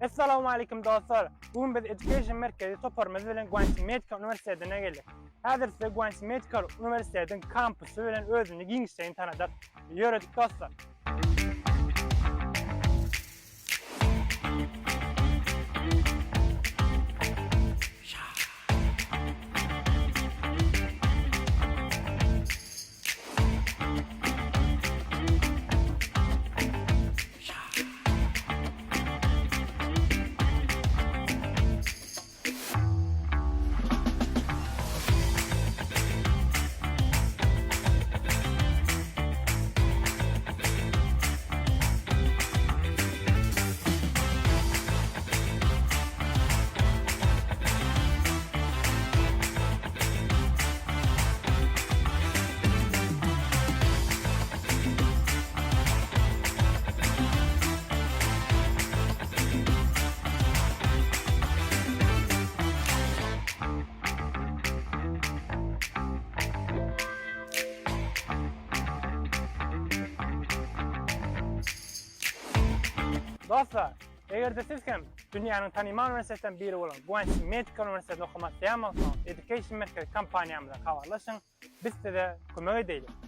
Essalamu Aleýkum dostlar! Bu gün biz Education merkezi toparymyz bilen Guangxi Medical uniwersitetine geldik. Häzir size Guangxi Medical uniwersitetiň kampusy bilen özüni giňişleýin tanadar. Ýöredik dostlar! Dostlar, eger-de siz hem dünýäniň tanymal uniwersitetlerinden biri bolan Guangxi Medical uniwersitetinde okamak isleýän bolsaňyz, Education Merkezi kompaniýamyza habarlaşyň, biz size kömek edeýlik.